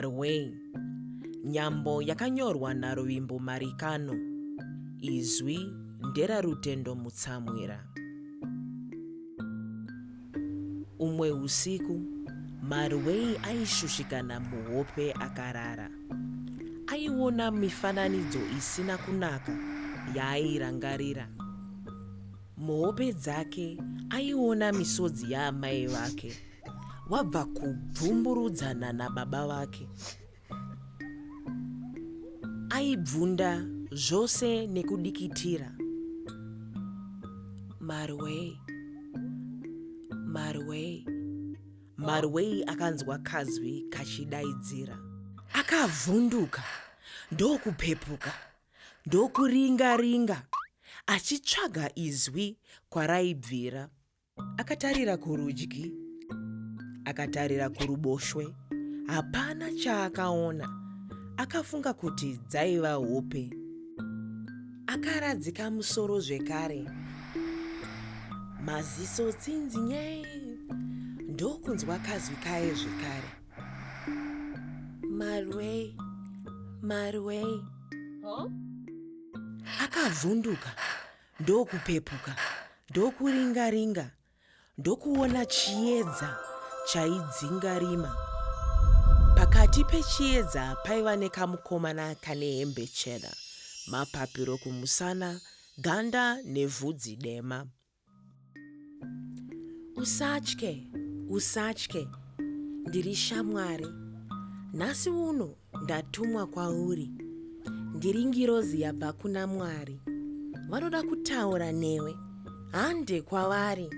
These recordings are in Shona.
Marwei. Nyambo yakanyorwa naRuvimbo Marikano. Izwi nderaRutendo Mutsamwira. Umwe usiku, Marwei aishushikana muhope akarara. Aiona mifananidzo isina kunaka yaairangarira. Muhope dzake aiona misodzi yaamai vake wabva kubvumburudzana nababa vake. Aibvunda zvose nekudikitira. Marwei, Marwei. Marwei akanzwa kazwi kachidaidzira. Akavhunduka ndokupepuka ndokuringa ringa achitsvaga izwi kwaraibvira. Akatarira kurudyi, akatarira kuruboshwe, hapana chaakaona. Akafunga kuti dzaiva hope. Akaradzika musoro zvekare, maziso tsinzinyei, ndokunzwa kazwi kaye zvekare. Marwei, Marwei. Huh? Akavhunduka ndokupepuka ndokuringa ringa ndokuona chiedza chaidzinga rima. Pakati pechiedza paiva nekamukomana kane hembe chena, mapapiro kumusana, ganda nevhudzi dema. Usatye, usatye, ndiri shamwari. Nhasi uno ndatumwa kwauri. Ndiri ngirozi yabva kuna Mwari. Vanoda kutaura newe. Hande kwavari.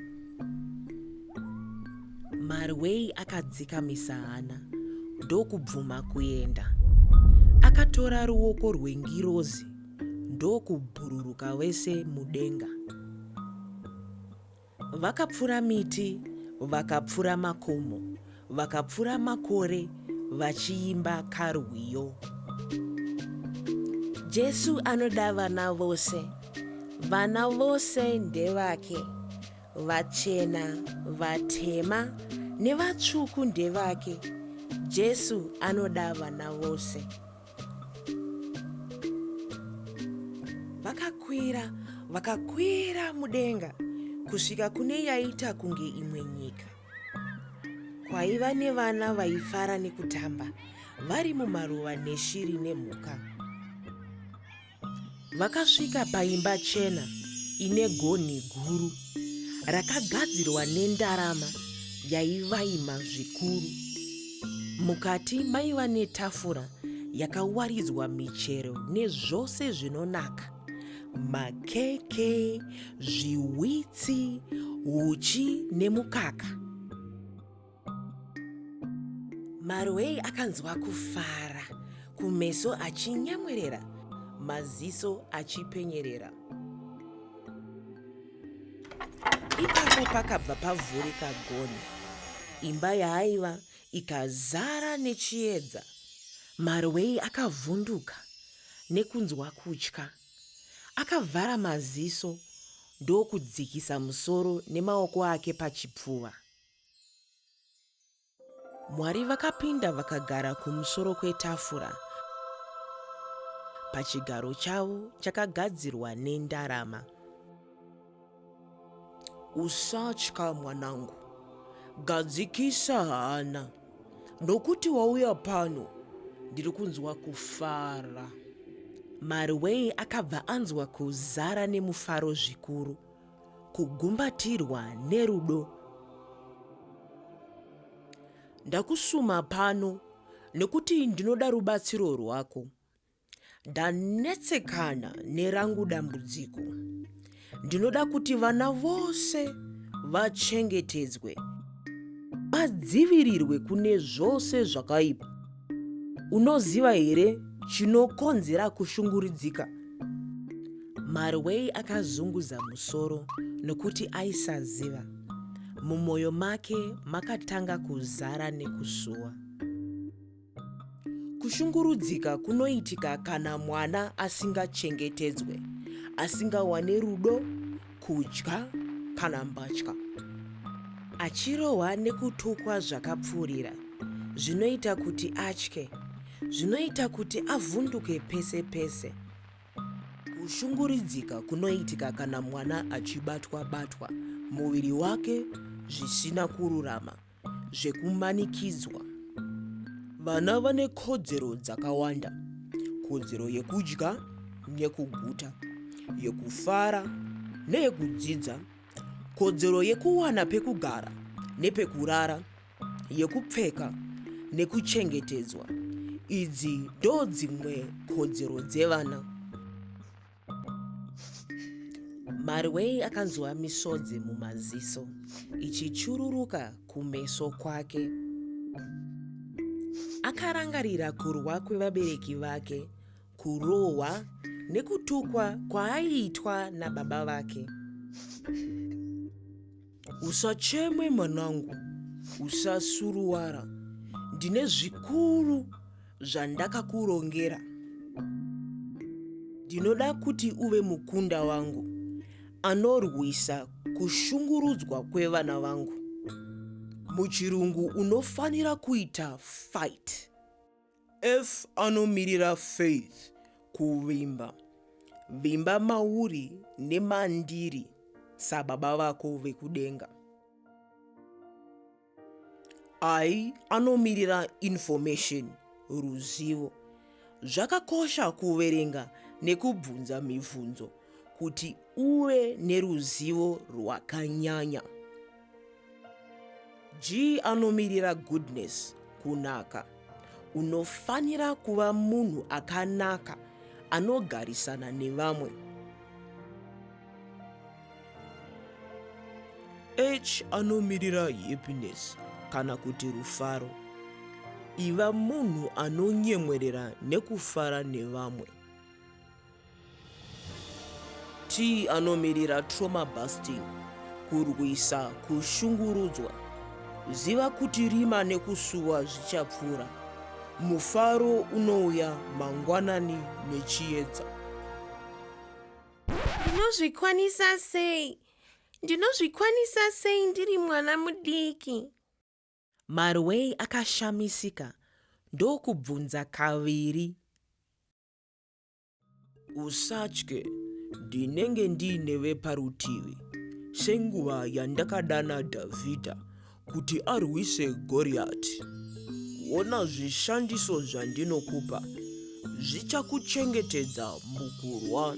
Marwei akadzikamisa hana ndokubvuma kuenda. Akatora ruoko rwengirozi ndokubhururuka vese mudenga. Vakapfura miti, vakapfura makomo, vakapfura makore vachiimba karwiyo. Jesu anoda vana vose, vana vose ndevake, vachena, vatema nevatsvuku ndevake. Jesu anoda vana vose. Vakakwira, vakakwira mudenga kusvika kune yaita kunge imwe nyika. Kwaiva nevana vaifara nekutamba vari mumaruva neshiri nemhuka. Vakasvika paimba chena ine gonhi guru rakagadzirwa nendarama yaivaima zvikuru. Mukati maiva netafura yakawaridzwa michero nezvose zvinonaka, makeke, zviwitsi, huchi nemukaka. Marwei akanzwa kufara, kumeso achinyemwerera, maziso achipenyerera. Ipapo pakabva pavhurika gonhi, imba yaaiva ikazara nechiedza. Marwei akavhunduka nekunzwa kutya. Akavhara maziso ndokudzikisa musoro nemaoko ake pachipfuva. Mwari vakapinda vakagara kumusoro kwetafura pachigaro chavo chakagadzirwa nendarama. Usatya mwanangu, gadzikisa hana nokuti wauya pano ndiri kunzwa kufara. Marwei akabva anzwa kuzara nemufaro zvikuru. Kugumbatirwa nerudo. Ndakusuma pano nekuti ndinoda rubatsiro rwako. Ndanetsekana nerangu dambudziko. Ndinoda kuti vana vose vachengetedzwe, vadzivirirwe kune zvose zvakaipa. Unoziva here chinokonzera kushungurudzika? Marwei akazunguza musoro nokuti aisaziva. Mumwoyo make makatanga kuzara nekusuwa. Kushungurudzika kunoitika kana mwana asingachengetedzwe, asingawane rudo, kudya kana mbatya. Achirohwa nekutukwa zvakapfuurira. Zvinoita kuti atye. Zvinoita kuti avhunduke pese pese. Kushunguridzika kunoitika kana mwana achibatwa batwa muviri wake zvisina kururama, zvekumanikidzwa. Vana vane kodzero dzakawanda, kodzero yekudya nekuguta, yekufara neyekudzidza, kodzero yekuwana pekugara nepekurara, yekupfeka nekuchengetedzwa. Idzi ndodzimwe kodzero dzevana. Marwei akanzwa misodzi mumaziso ichichururuka kumeso kwake. Akarangarira kurwa kwevabereki vake, kurohwa nekutukwa kwaaiitwa nababa vake. Usachemwe mwanangu, usasuruwara, ndine zvikuru zvandakakurongera. Ndinoda kuti uve mukunda wangu anorwisa kushungurudzwa kwevana vangu. Muchirungu unofanira kuita fight. F anomirira faith, kuvimba. Vimba mauri nemandiri sababa vako vekudenga. I anomirira information, ruzivo. Zvakakosha kuverenga nekubvunza mibvunzo kuti uve neruzivo rwakanyanya. G anomirira goodness, kunaka. Unofanira kuva munhu akanaka anogarisana nevamwe. H anomirira happiness kana kuti rufaro. Iva munhu anonyemwerera nekufara nevamwe. T anomirira trauma busting, kurwisa kushungurudzwa. Ziva kuti rima nekusuwa zvichapfuura. Mufaro unouya mangwanani nechiedza. Ndinozvikwanisa sei? Ndinozvikwanisa sei ndiri mwana mudiki? Marwei akashamisika ndokubvunza kaviri. Usatye, ndinenge ndiinewe parutivi, senguva yandakadana Dhavhidha kuti arwise Goriati. Ona zvishandiso zvandinokupa, zvichakuchengetedza mukurwa.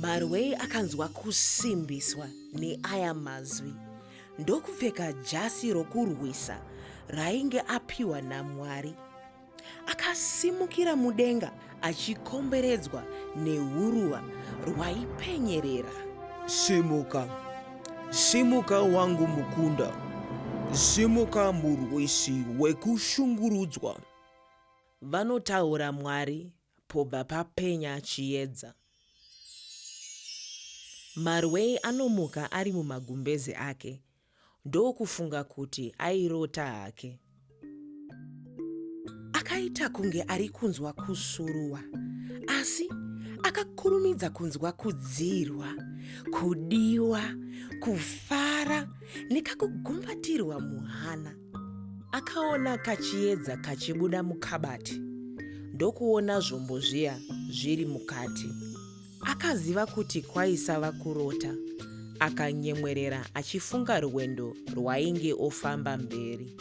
Marwei akanzwa kusimbiswa neaya mazwi ndokupfeka jasi rokurwisa rainge apiwa naMwari. Akasimukira mudenga achikomberedzwa nehuruva rwaipenyerera. Simuka, simuka wangu mukunda, simuka murwisi wekushungurudzwa. Vanotaura Mwari pobva papenya chiedza. Marwei anomuka ari mumagumbeze ake ndokufunga kuti airota hake. Akaita kunge ari kunzwa kusuruwa asi akakurumidza kunzwa kudziirwa, kudiwa, kufara nekakugumbatirwa muhana. Akaona kachiedza kachibuda mukabati ndokuona zvombo zviya zviri mukati. Akaziva kuti kwaisava kurota, akanyemwerera achifunga rwendo rwainge ofamba mberi.